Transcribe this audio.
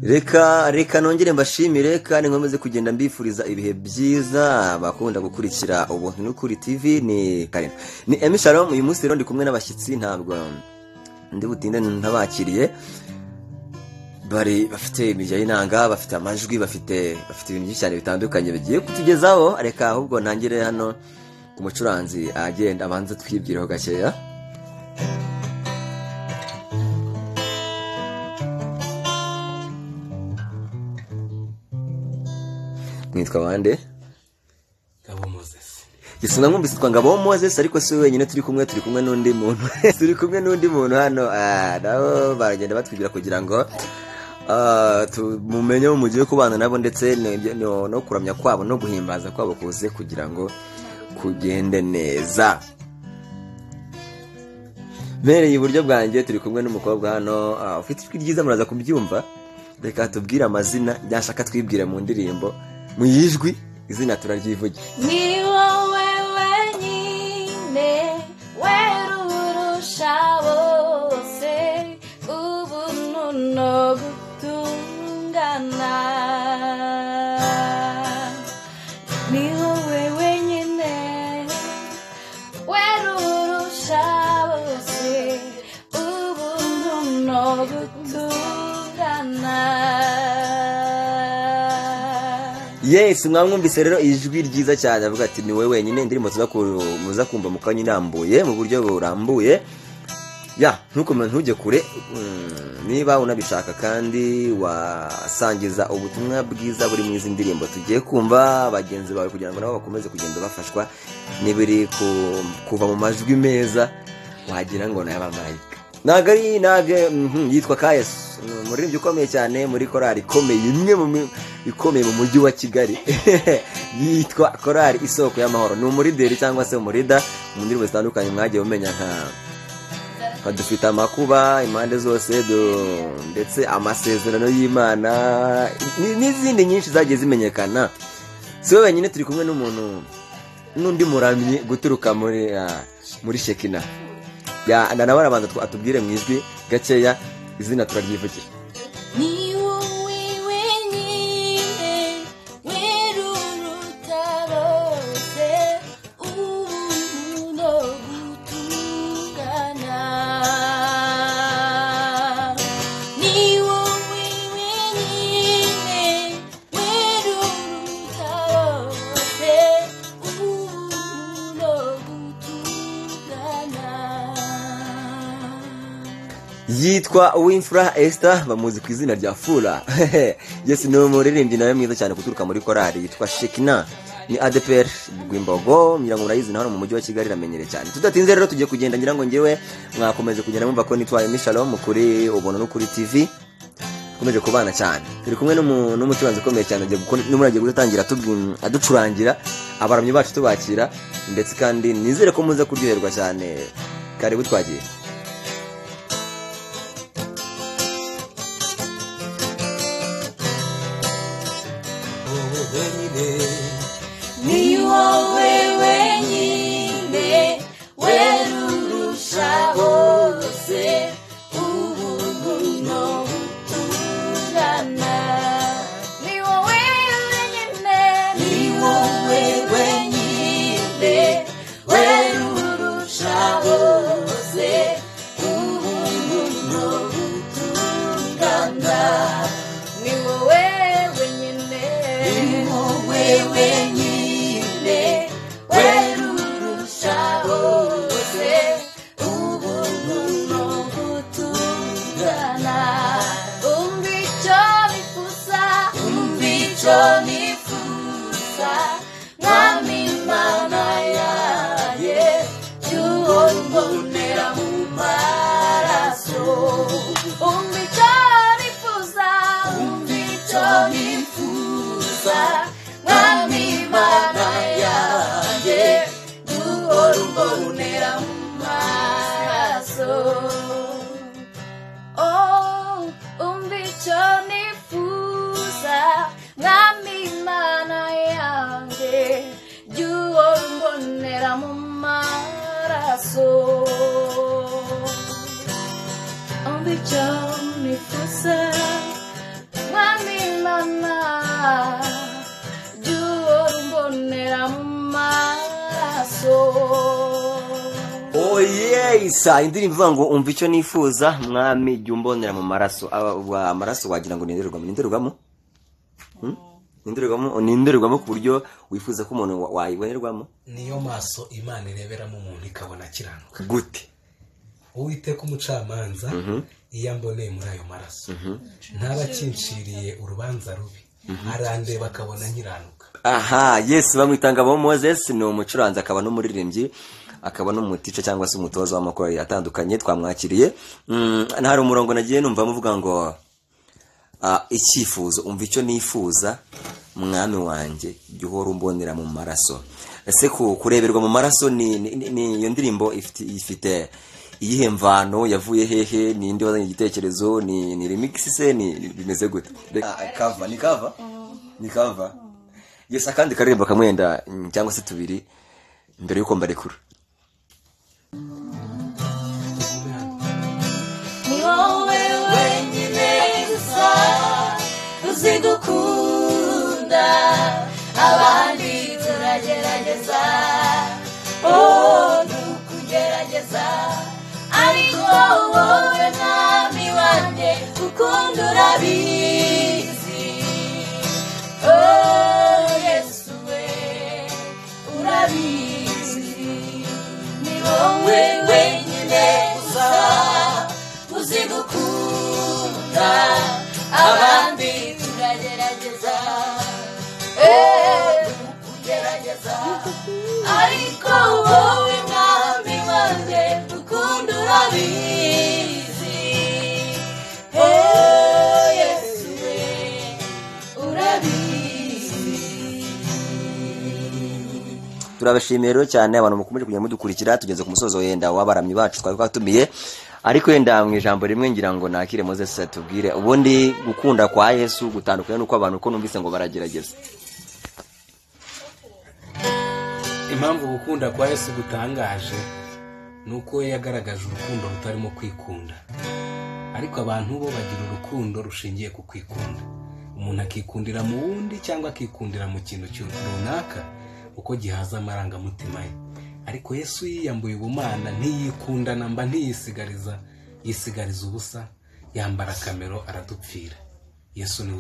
Reka nongere mbashimire kandi nkomeze kugenda mbifuriza ibihe byiza bakunda gukurikira Ubuntu n'Ukuri TV. Ni Karina, ni Emmy Shalom. Uyu munsi rero ndi kumwe n'abashyitsi, ntabwo ndi butinde ntabakiriye. Bari bafite imirya y'inanga, bafite amajwi, bafite ibintu byinshi cyane bitandukanye bigiye kutugezaho. Reka ahubwo ntangire hano ku mucuranzi agenda abanza twibwireho gakeya. Mwitwa bande? Ngabo Moses. Gisuna mwumvise twa Ngabo Moses, ariko si wenyine turi kumwe, turi kumwe n'undi muntu. Turi kumwe n'undi muntu hano, nabo baragenda batwibwira kugira ngo tumumenye mugiye kubana nabo, ndetse no kuramya kwabo no guhimbaza kwabo kuze kugira ngo kugende neza. Mbereye iburyo bwanjye turi kumwe n'umukobwa hano ufite ijwi ryiza, muraza kubyumva. Reka tubwire amazina, byashaka twibwire mu ndirimbo mu ijwi, izina turaryivuge. Ni wowe wenyine werurusha bose ubuntu no gutungana. Ni wowe wenyine werurusha bose ubuntu no gutungana. Yes, mwamwumvise rero ijwi ryiza cyane avuga ati ni wowe wenyine. Indirimbo muza kumva mu kanya irambuye mu buryo burambuye. Ya, ntujye kure, niba unabishaka kandi wasangiza ubutumwa bwiza buri mu izi ndirimbo tugiye kumva bagenzi bawe, kugira ngo nabo bakomeze kugenda bafashwa n'ibiri kuva mu majwi meza wagira ngo ni ay'abamarayika. Ntabwo ari ntabwo yitwa Kayesu, umuririmbyi ukomeye cyane muri korali ikomeye, imwe mu ikomeye mu mujyi wa Kigali. Yitwa Korali Isoko y'Amahoro. Ni umurideri cyangwa se umurida mu ndirimbo zitandukanye mwagiye mumenya nka Dufite Amakuba, Impande Zose, ndetse Amasezerano y'Imana n'izindi nyinshi zagiye zimenyekana. Si we wenyine, turi kumwe n'umuntu n'undi muramyi guturuka muri Shekina. Ya, nawe arabanza atubwire mu ijwi gakeya, izina turaryivugira. Ni wowe wenyine weruruta bose ubuntu no gutungana. Ni wowe wenyine weruruta bose ubuntu no gutungana. Yitwa Uwimfura Esther, bamuzi ku izina rya Fura. Yes, ni umuririmbyi nawe mwiza cyane guturuka muri korali yitwa Shekina, ni ADPR Rwimbogo, ngira ngo murayizi hano mu mujyi wa Kigali, iramenyere cyane. Tudatinze rero tugiye kugenda, ngira ngo ngewe mwakomeje kugenda mumva ko nitwa Emmy Shalom kuri Ubuntu n'Ukuri TV. Dukomeje kubana cyane, turi kumwe n'umucuranzi ukomeye cyane, n'umuragiye gutangira aducurangira, abaramyi bacu tubakira, ndetse kandi nizere ko muza kuryoherwa cyane. Karibu twagiye. Ni wowe wenyine werurusha bose ubuntu no gutungana. Ni wowe wenyine, ni wowe wenyine werurusha bose ubuntu no gutungana. Ni wowe wenyine, ni wowe wenyine werurusha bose ubuntu no gutungana. Umva icyo nifuza, umva icyo nifuza, Mwami Imana yanjye, jya umbonera mu maraso. Umva icyo nifuza, umva icyo nifuza, Mwami Imana yanjye, jya umbonera mu maraso. Oh, umva icyo nifuza, Mwami Imana yanjye, jya umbonera mu maraso. Umva icyo nifuza, Yes, indirimbo ivuga ngo umva icyo nifuza mwami jya umbonera mu maraso. Amaraso wagira ngo ni indorerwamo, ni indorerwamo? Ni indorerwamo, ni indorerwamo ku buryo wifuza ko umuntu wayibonerwamo. Niyo maso Imana ireberamo umuntu ikabona akiranuka. Gute? Uwiteka umucamanza iyo amboneye muri ayo maraso ntaba akinciriye urubanza rubi, arandeba akabona nkiranuka. Aha, yes, bamwita Ngabo Moses, ni umucuranzi akaba n'umuririmbyi akaba n'umutica cyangwa se umutoza w'amakorali atandukanye, twamwakiriye. Hari umurongo nagiye numva muvuga ngo icyifuzo, umva icyo nifuza mwami wanjye jya uhora umbonera mu maraso. Ese kureberwa mu maraso ni iyo ndirimbo ifite iyihe mvano, yavuye hehe, ninde wazanye igitekerezo, ni remix se, ni bimeze gute? Cover, ni cover? Ni cover. Yes, akandi karirimbo kamwenda cyangwa se tubiri mbere yuko mbarekura. Ni wowe wenyine gusa uzi gukunda, abandi turagerageza, oh nukugerageza, ariko wowe mwami wanjye ukunda urabizi. Oh Yesu we urabizi, ni wowe wenyine gusa uzi gukunda, abandi turagerageza, kugerageza, ariko wowe mwami wanjye ukunda urabizi. Oh Yesu we urabizi. Turabashimiye rero cyane abantu mukomeje kujya mudukurikira, tugeze ku musozo wenda w'abaramyi bacu twari twatumiye, ariko wenda mu ijambo rimwe ngira ngo nakire Moses atubwire ubundi gukunda kwa Yesu gutandukanye n'uko abantu uko numvise ngo baragerageza. Impamvu gukunda kwa Yesu gutangaje ni uko we yagaragaje urukundo rutarimo kwikunda, ariko abantu bo bagira urukundo rushingiye ku kwikunda. Umuntu akikundira mu wundi cyangwa akikundira mu kintu runaka uko gihaza amarangamutima ye. Ariko Yesu yiyambuye ubumana, ntiyikunda namba, ntiyisigariza, yisigariza ubusa, yambara kamero aradupfira. Yesu ni